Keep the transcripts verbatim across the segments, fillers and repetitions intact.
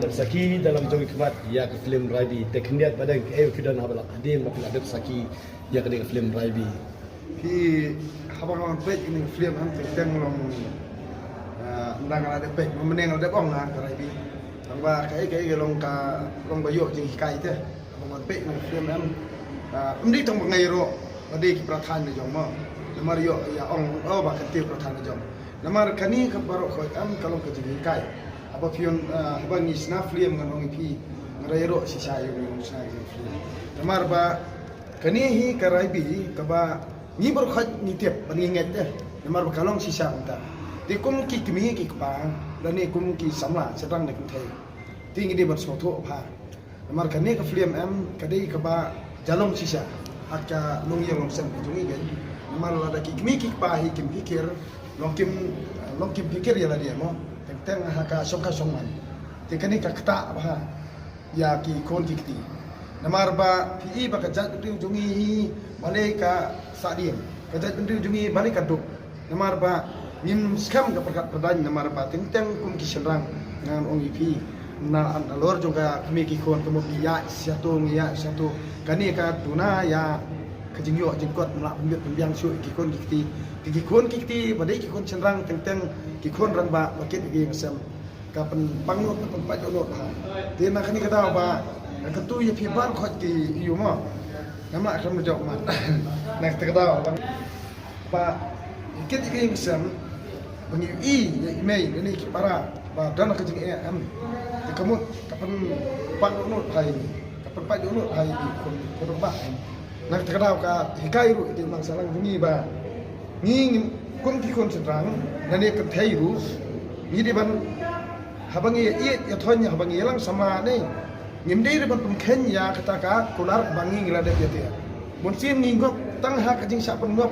Sakhi da la jong i khmat ïa ka film Raibi, te khyndiat ba dang kaei ki don haba la hadien ba phi la dep sakhi ïa ka dei ka film Raibi. Phi, haba nga wan peit ïa ka film em, teng teng long, ah, nda nga la dep peit, mynne nga la dep ong nga ka Raibi. Tang ba kaei kaei ka long ka, long ba ïoh jinghikai te. Haba nga wan peit ïa ka film em, ah, ym dei tang ba nga ïaroh ba dei ki para thaiñ la jong mo. Namar ïoh ïa ong, oh, ba ka dei para thaiñ la jong. Namar kane ka baroh khoit em ka long ka jinghikai. Haba phi ïoh, ah, haba ngi shna film ngan ong ïa phi, nga da ïaroh shisha ïa u ngi long shna ïa film. Namar ba kane hi ka Raibi kaba ngi baroh khoit ngi tip ban ngi ngeit eh. Namar ba ka long shisha kumta. Te kum ki kmie ki kpa lane kum ki samla shynrang ne kynthei, te ngi dei ban sngewthuh bha. Namar kane ka film em ka dei kaba jalong shisha ha ka longïing longsem ka jong ngi. Namar lada ki kmie ki kpa hi kim phikir, long kim, long kim phikir ïa lade mo, teng teng ha ka shongkha shongman, te kane ka ktah bha ïa ki khun ki kti. Namar ba phi i ba ka jaitbynriew jong ngi hi balei ka sahdien, ka jaitbynriew jong ngi balei ka duk. Namar ba ngim skhem ka pyrkhat pyrdaiñ, namar ba teng teng kum ki shynrang ngan ong ïa phi, na, nalor jong ka kmie ki khun ka mut ngi ïaid shato ngi ïaid shato. Kane ka duna ïa ka jingïoh jingkot, ym lah pynbit pynbiang shuh ïa ki khun ki kti. Ki, ki khun ki kti ba dei ki khun shynrang teng teng ki khun rangbah ba kit ïa ki ïing sem, ka pynpang lut, ka pynpait lut ha. Te na kane ka daw ba nga kyntu ïa phi baroh khoit ki ïa u mo. Namar ka mjok mat. Na kata ka daw ba ba kit ïa ka ïing sem ba ngi ïohi ïa i mei lane ki para ba don ka jingeh em. Te ka mut ka pynpang lut ha ïa ngi, ka pynpait lut ha ïa ngi kum, kum ba em. Na kata ka daw ka hikai ruh ïa ka imlang sahlang jong ngi ba ngi, ngi kum ki khun shynrang lane kynthei ruh ngi dei ban, haba ngi ïa ïeit ïa thoiñ, haba ngi ïalang samla ne, ngim dei ruh ban pynkheiñ ïa kata ka kular ba ngi, ngi la dep ïa te. Bun sien ngi ngop tang ha ka jingshah pynngop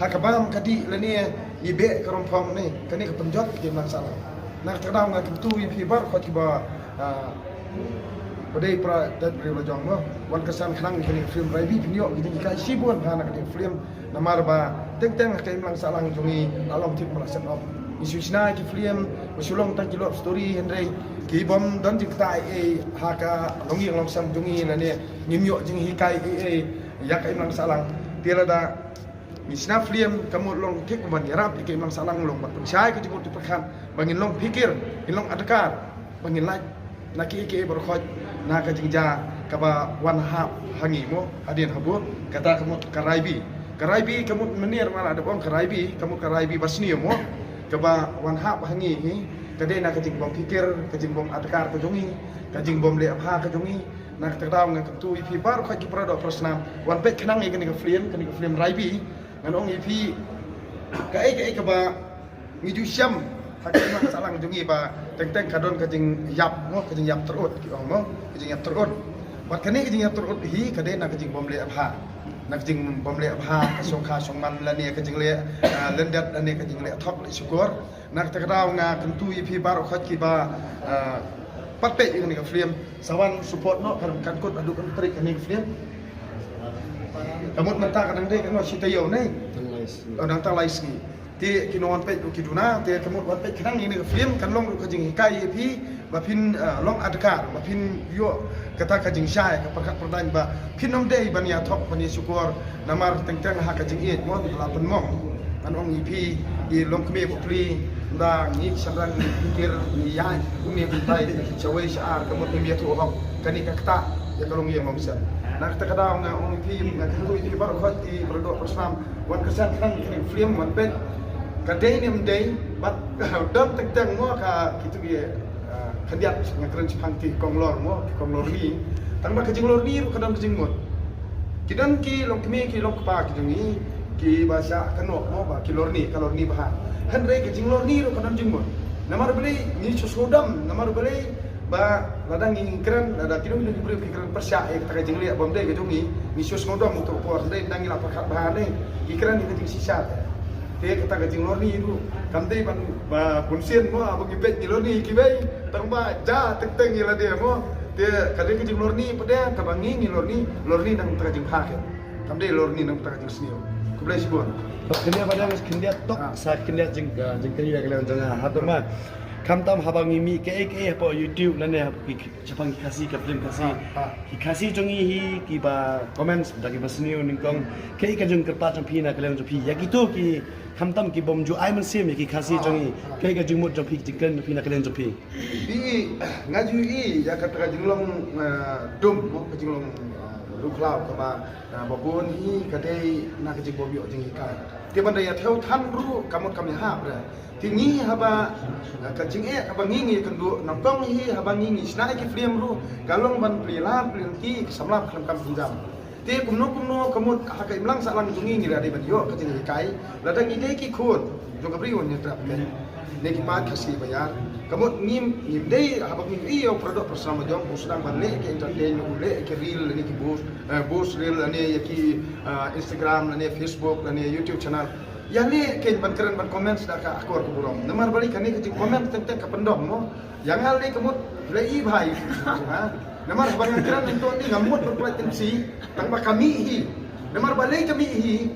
ha ka bam ka dih lane ngi beh ka rongphong ne, kane ka pynjot ïa ka imlang sahlang. Na kata ka daw nga kyntu ïa phi baroh khoit kiba, ah, ba dei para jaitbynriew la jong mo, wan kyrsan khnang ïa kane ka film Raibi, phin ïoh ka jinghikai shibun ha na kane ka film. Namar ba teng teng ha ka imlang sahlang jong ngi la long tip ba la set up. Ngi shu shna ki film ba shu long tang ki love story, hynrei ki bym don jingktah ei ei ha ka longïing longsem jong ngi lane ngim ïoh jinghikai ei ei ïa ka imlang sahlang. Te lada ngi shna film ka mut long thik ban ïarap ïa ka imlang sahlang, long ban pynshai ka jingmut jingpyrkhat ba ngin long phikir, ngin long adkar, ba ngin lait na kiei kiei baroh khoit na ka jingjia kaba wan hap ha ngi mo, hadien habud. Kata ka mut ka Raibi. Ka Raibi ka mut mynne nga la dep ong ka Raibi, ka mut ka Raibi ba sniew mo, kaba wan hap ha ngi hi ka dei na ka jingbym phikir, ka jingbym adkar ka jong ngi, ka jingbym leh bha ka jong ngi. Na kata ka daw nga kyntu ïa phi baroh khoit ki para doh para snam, wan peit khnang ïa kane ka film, kane ka film Raibi. Ngan ong ïa phi kaei kaei kaba ngi ju shem ha ka imlang sahlang jong ngi ba teng teng ka don ka jingïap mo, ka jingïap tyrut ki ong mo, ka jingïap tyrut. Bad kane ka jingïap tyrut hi ka dei na ka jingbym leh bha, na ka jingbym leh bha ka shongkha shongman lane ka jingleh, ah, lyndet lane ka jingleh thok leh shukor. Na kata ka daw nga kyntu ïa phi baroh khoit kiba, ah, pat peit ïa kane ka film, sa wan support noh, kan, kan kut haduh kan trei kane ka film. Ka mut mynta ka dang dei kano shi taïew ne? Tang lai sngi. Oh, dang tang lai sngi. Te ki nongwan peit ruh ki duna, te ka mut wan peit khnang ïa kane ka film kan long ruh ka jinghikai ïa phi ba phin, ah, long adkar, ba phin ïoh kata ka jingshai, ka pyrkhat pyrdaiñ ba phin ym dei ban ïathoh ban ïashukor. Namar teng teng ha ka jingïeit mo ngi la pynmong. Ngan ong ïa phi, i longkmie bapli, nda ngi shynrang ngi pyntir ngi ïaid kumne kumtai shawei sha ar, ka mut ngim ïathuh hok. Kane ka ktah ïa ka longïing longsem. Na kata ka daw nga ong ïa phi, nga kyntu ïa phi baroh khoit ki para doh para snam, wan kyrsan khnang ïa kane ka film, wan peit. Ka dei ne ym dei bad don teng teng mo ka kitu ki, ah, khyndiat nga kren shaphang ki kong lor mo, ki kong lorni. Tang ba ka jinglorni ruh ka don ka jingmut. Ki don ki longkmie ki longkpa ki jong ngi kiba shah kynnoh mo ba ki lorni, ka lorni bha. Hynrei ka jinglorni ruh ka don jingmut. Namar balei ngi shu sngewdom, namar balei ba lada ngi kren, lada ki don ki briew ki kren pyrshah ïa kata ka jingleh bym dei ka jong ngi, ngi shu sngewdom ïa kato ka por, hynrei ngi la pyrkhat bha ne, ngi kren ïa ka jingshisha. Te kata ka jinglorni ruh kam dei ban ba bun sien mo, ba ngi peit ngi lorni kiwei, tang ba ja teng teng ïa lade mo. Te ka dei ka jinglorni pat de, kaba ngi ngi lorni, lorni na ka bynta ka jingbha keiñ. Kam dei lorni na ka bynta ka jingsniew. Khublei shibun. Khyndiat pat de, khyndiat tok, ah, sa khyndiat jing, ah, jingkyrmen ïa ka liang jong nga. Hato ma Khamtam haba ngi mih kaei kaei hapoh YouTube lane hapoh ki, shaphang ki Khasi, ka film Khasi. Ki Khasi jong ngi hi kiba comments da kiba sniew nyngkong. Kaei ka jingkyrpad jong phi na ka liang jong phi ïa kito ki, khamtam ki bym ju ai mynsiem ïa ki Khasi jong ngi. Kaei ka jingmut jong phi, ki jingkren jong phi na ka liang jong phi? Phi, nga ju i ïa kata ka jinglong, eh, dum, ka jinglong, eh, dum khlaw kaba, eh, ba bun hi ka dei na ka jingbym ïoh jinghikai. Te ban da ïa thew than ruh ka mut kam ïahap re. Te ngi haba, eh, ka jingeh kaba ngi ngi kynduh nyngkong hi haba ngi ngi shna ïa ki film ruh ka long ban plie lad plie lynti ka samla khlem kam pynjam. Te kumno kumno ka mut ha ka imlang sahlang jong ngi ngi la dei ban ïoh ka jinghikai. Lada ngi dei ki khun jong ka briew ne trap ne, ne ki paid Khasi ba ïar. Ka mut ngim, ngim dei haba ngim ïoh para doh para snam la jong u sdang ban leh ka entertain, u leh ka reel lane ki bus, eh, bus reel lane ïa ki, eh, Instagram lane Facebook lane YouTube channel. Ïa leh kein ban kren ban comment da ka akor ka burom. Namar balei kane ka jingcomment teng teng ka pyndom mo. Ïa nga lei ka mut lei i bhai. Ha? Namar ba nga kren nangto ni nga mut ba pynlait tynsi tang ba ka mih hi. Namar balei ka mih hi.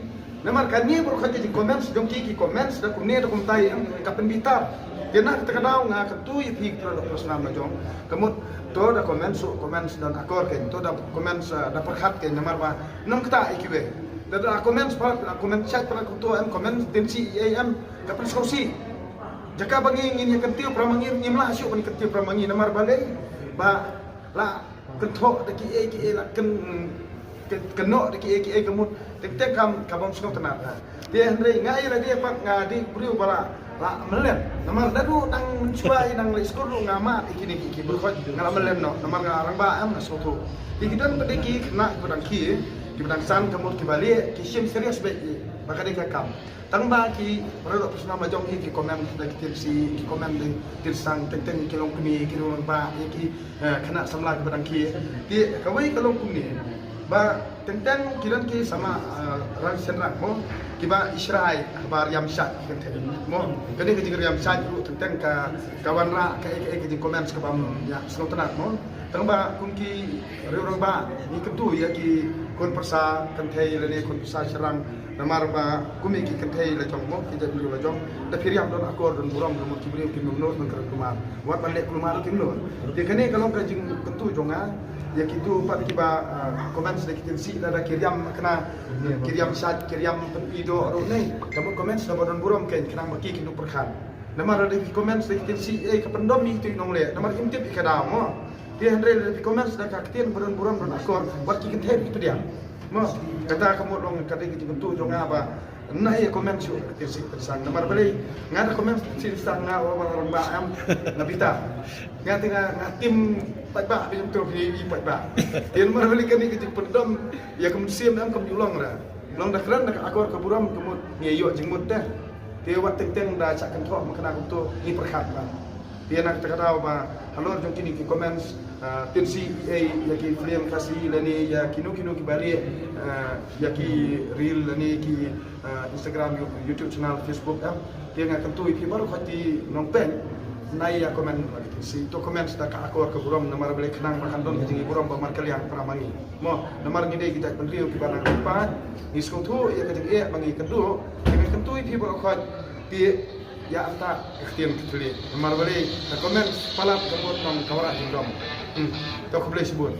Namar kane baroh ka jingcomment jong ki, ki comment da kumne da kumtai em ka pynbitar. Te na kata ka daw nga kyntu ïa phi para doh para snam la jong. Ka mut to da comment, so comment don akor kein, to da comment, ah, da pyrkhat kein namar ba nang kata i kiwei. Da da comment pa, da comment chat pa, to em comment tynsi ei em ka pynsngewsih. Jaka ba ngi ngin ïa kyntiew para ma ngi, ngim lah shuh ban kyntiew para ma ngi namar balei ba la kynthoh da kiei kiei, la kyn, kyn, kynnoh da kiei kiei ka mut teng teng kam, ka bym sngewtynnat. Te hynrei nga ïa lade pat nga dei briew ba la, la mlien. Namar naduh nang shuwa i nang leit skul ruh nga mad ïa kine ki, ki briew, nga la mlien noh namar nga rangbah em, nga sngewthuh. Te ki don pat ki khynnah kiba dang khie, kiba dang san ka mut kiba lieh, ki shim serious beit ba ka dei ka kam. Tang ba ki para doh para snam la jong hi ki comment da ki tynsi, ki comment da ki tynsang, teng teng ki long kmie, ki long rangbah, ïa ki, eh, khynnah samla kiba dang khie. Te kawei ka long kumne ba teng teng ki don ki samla, eh, rang shynrang mo, kiba i shrai haba riam shait ki kynthei mo. Kane ka jingriam shait ruh teng teng ka, ka wanrah kaei kaei ka jingcomment kabym ïa sngewtynnat mo. Tang ba kum ki riew rangbah ngi kyntu ïa ki khun pyrsa kynthei lane khun pyrsa shynrang. Namar ba kum ïa ki kynthei la jong mo, ki jaitbynriew la jong, da phi riam don akor don burom, don mut ki briew kim nud ban kren kulmar, wat ban leh kulmar kim nud. Te kane ka long ka jingkyntu jong nga ïa kito pat kiba, ah, comment da ki tynsi, lada ki riam kane, ki riam shait, ki riam pynpoi doh ruh ne, ka mut comment da ba don burom kein khnang ba ki kin duh pyrkhat. Namar lada ki comment da ki tynsi ei ka pyndom ïa kito i nongleh, namar im tip ïa ka daw mo. Te hynrei lada phi comment da ka ktien ba don burom don akor, wat ki kynthei phi pdiang. Mo, kata ka mut long ka dei ka jingkyntu jong nga ba na ïa comment shuh ka ktien sih tynsang. Namar balei nga da comment sih tynsang, nga wan ba rangbah em, nga bitar. Nga te nga, nga tim paidbah, ba jong tu phi i paidbah. Te namar balei kane ka jingpyndom ïa ka mynsiem em kam ju long ra. Long da kren da ka akor ka burom ka mut ngi ïoh jingmut te. Te wat teng teng da shah kynthoh ma kane kumto ngi pyrkhat ba. Te na kata ka daw ba halor jong kine ki comments, ah, tynsi ei ïa ki film Khasi lane ïa kino kino kiba lieh, ah, ïa ki reel lane ki, ah, Instagram, You-, YouTube channel, Facebook em. Te nga kyntu ïa phi baroh khoit ki nongpeit, nai ïa comment ba ki tynsi, to comment da ka akor ka burom namar balei khnang ba kan don ka jingburom ba markylliang para ma ngi. Mo, namar ngi dei ki jaitbynriew kiba nang kyrpad, ngi sngewthuh ïa ka jingeh ba ngi kynduh, te nga kyntu ïa phi baroh khoit, te ïa anta ka ktien ka thylliej. Namar balei ka comment palat ka mut nang ka wanrah jingdom. Hmm. To khublei shibun.